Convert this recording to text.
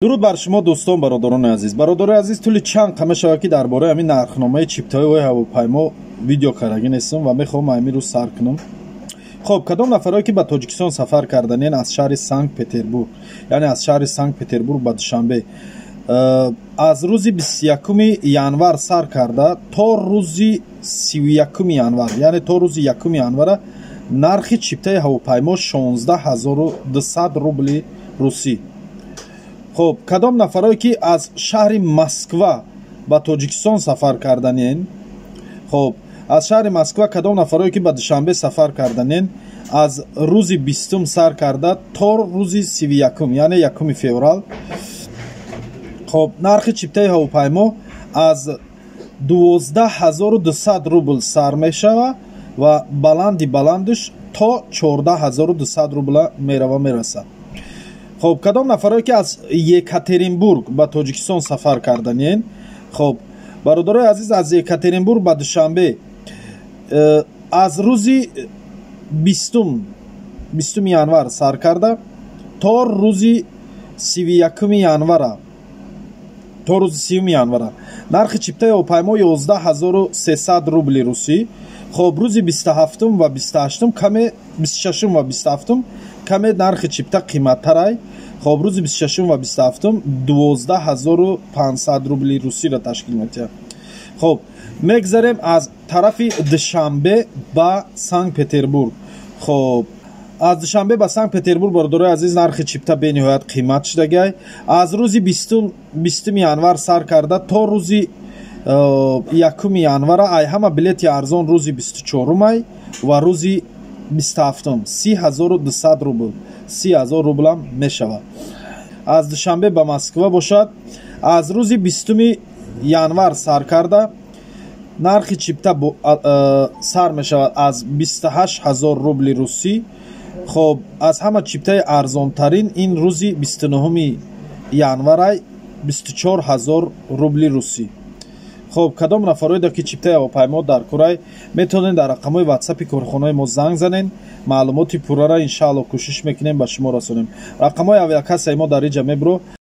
Дуруд бар шумо, дӯстон, бародарони азиз. Бародарои азиз, тӯли чанд қама шавад, ки дар бораи ҳамин нархномаи чиптаҳои ҳавопаймо видео кардагӣ нестам ва мехоҳам ҳамин рӯз сар кунам. Хоб, кадом нафарое, ки ба Тоҷикистон сафар карданен аз шаҳри Санкт Петербург, яъне аз шаҳри Санкт Петербург ба Душанбе, аз рӯзи 21 январ сар карда то рӯзи 31 январ, яъне то рӯзи 1 январа, нархи чиптаи ҳавопаймо 16 200 рубли русӣ. Хоб, кадом нафарое, ки аз шаҳри Москва ба Тоҷикистон сафар карданен, хоб, аз шаҳри Москва кадом нафарое, ки ба Душанбе сафар карданен, аз рӯзи 20-ум сар карда то рӯзи 31-ум, яъне 1 феврал, хоб, нархи чиптаи ҳавопаймо аз 12 200 рубл сар мешава ва баланди баландаш то 14 200 рубла мерава, мерасад. Хоб, кадом нафарое, ки аз Екатеринбург ба Тоҷикистон сафар карданен, хоб, бародарои азиз, аз Екатеринбург ба Душанбе аз рӯзи 20 январ сар карда то рӯзи 31 январа, то рӯзи 30 январа, нархи чиптаи ҳавопаймо 11 300 рубли русӣ. Хоб, рӯзи 27-ум ва 28-ум каме, 26-ум ва 27-ум каме нархи чипта қиматтарай. Хоб, рӯзи 26-ум ва 27-ум 12 500 рубли русиро ташкил метиҳад. Хоб, мегзарем аз тарафи Душанбе ба Санкт Петербург. Хоб, аз Душанбе ба Санкт Петербург, бародарои азиз, нархи чипта бениҳоят қимат шудагай. Аз рӯзи 20 январ сар карда то рӯзи 1 январа ай ҳама билети арзон рӯзи 24-умай ва рӯзи 27-ум 30 200 рубл, 30 000 рублам мешавад. Аз Душанбе ба Москва бошад, аз рӯзи 20 январ сар карда нархи чипта сар мешавад аз 28 000 рубли русӣ. Хоб, аз ҳама чиптаи арзонтарин ин рӯзи 29 январай, 24 000 рубли русӣ. Хоб, кадом нафароеда, ки чиптаи ҳавопаймо дар курай, метавонед дар рақамҳои ватсапи корхонаи мо занг занед. Маълумоти пуррара, иншаалло, кӯшиш мекунем, ба шумо расонем. Рақамҳои авиакассаи мо дар иҷа мебро.